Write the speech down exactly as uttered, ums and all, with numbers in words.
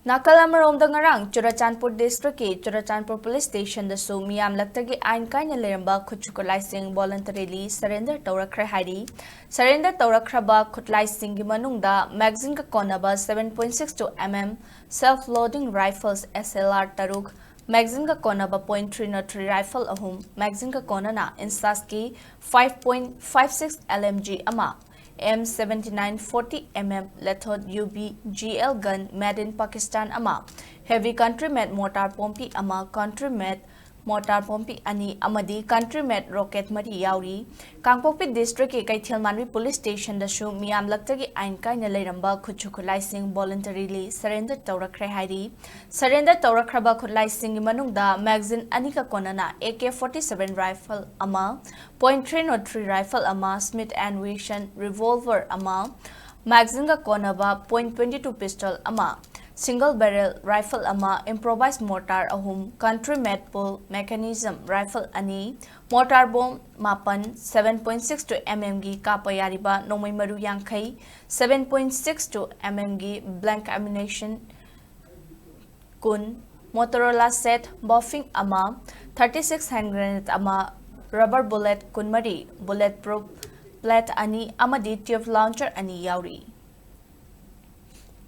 ꯅꯥꯀꯜ ꯑꯃꯔꯣꯝꯗ, ꯉꯔꯥꯡ ꯆꯨꯔꯆꯥꯟꯄꯨꯔ ꯗꯤꯁꯇ꯭ꯔꯤꯛꯀꯤ ꯆꯨꯔꯆꯥꯟꯄꯨꯔ ꯄꯨꯂꯤꯁ ꯁ꯭ꯇꯦꯁꯟꯗꯁꯨ ꯃꯤꯌꯥꯝꯂꯛꯇꯒꯤ ꯑꯥꯏꯟ ꯀꯥꯏꯅ ꯂꯩꯔꯝꯕ ꯈꯨꯠꯁꯨ ꯈꯨꯠꯂꯥꯏꯁꯤꯡ voluntarily surrender ꯇꯧꯔꯛꯈ꯭ꯔꯦ ꯍꯥꯏꯔꯤ꯫ Surrender ꯇꯧꯔꯛꯈ꯭ꯔꯕ ꯈꯨꯠꯂꯥꯏꯁꯤꯡꯒꯤ ꯃꯅꯨꯡꯗ magazineꯒ ꯀꯣꯟꯅꯕ seven point six two mm self loading rifles S L R ꯇꯔꯨꯛ, magazineꯒ ꯀꯣꯟꯅꯕ point three oh three rifle ꯑꯍꯨꯝ, magazineꯒ ꯀꯣꯟꯅꯅ INSASꯀꯤ five point five six L M G ꯑꯃ, M seventy-nine forty mm Lethot U B G L gun made in Pakistan ꯑꯃ, heavy country made mortar Pompey ꯑꯃ, country made mortar Pompey ꯑꯅꯤ ꯑꯃꯗꯤ country made rocket ꯃꯔꯤ ꯌꯥꯎꯔꯤ꯫ ꯀꯥꯡꯄꯣꯛꯄꯤ ꯗꯤꯁꯇ꯭ꯔꯤꯛꯀꯤ ꯀꯩꯊꯦꯜ ꯃꯥꯟꯕꯤ police ꯁ꯭ꯇꯦꯁꯟꯗꯁꯨ ꯃꯤꯌꯥꯝꯂꯛꯇꯒꯤ ꯑꯥꯏꯟ ꯀꯥꯏꯅ ꯂꯩꯔꯝꯕ ꯈꯨꯠꯁꯨ ꯈꯨꯠꯂꯥꯏꯁꯤꯡ voluntarily surrender ꯇꯧꯔꯛꯈ꯭ꯔꯦ ꯍꯥꯏꯔꯤ꯫ Surrender ꯇꯧꯔꯛꯈ꯭ꯔꯕ ꯈꯨꯠꯂꯥꯏꯁꯤꯡꯒꯤ ꯃꯅꯨꯡꯗ magazine ꯑꯅꯤꯒ ꯀꯣꯟꯅꯅ A K forty-seven rifle ꯑꯃ, point three oh three rifle ꯑꯃ, Smith and Wesson revolver ꯑꯃ, magazineꯒ ꯀꯣꯟꯅꯕ point twenty-two pistol ꯑꯃ, single barrel rifle ꯑꯃ, improvised mortar ꯑꯍꯨꯝ, country made pull mechanism rifle ꯑꯅꯤ, mortar bomb ꯃꯥꯄꯟ, seven point six two mmꯒꯤ ꯀꯥꯞꯄ ꯌꯥꯔꯤꯕ ꯅꯣꯡꯃꯩ ꯃꯔꯨ ꯌꯥꯡꯈꯩ, seven point six two mmꯒꯤ blank ammunition ꯀꯨꯟ, Motorola set buffing ꯑꯃ, thirty-six hand grenade ꯑꯃ, rubber bullet ꯀꯨꯟꯃꯔꯤ, bullet proof plate ꯑꯅꯤ ꯑꯃꯗꯤ tube launcher ꯑꯅꯤ ꯌꯥꯎꯔꯤ꯫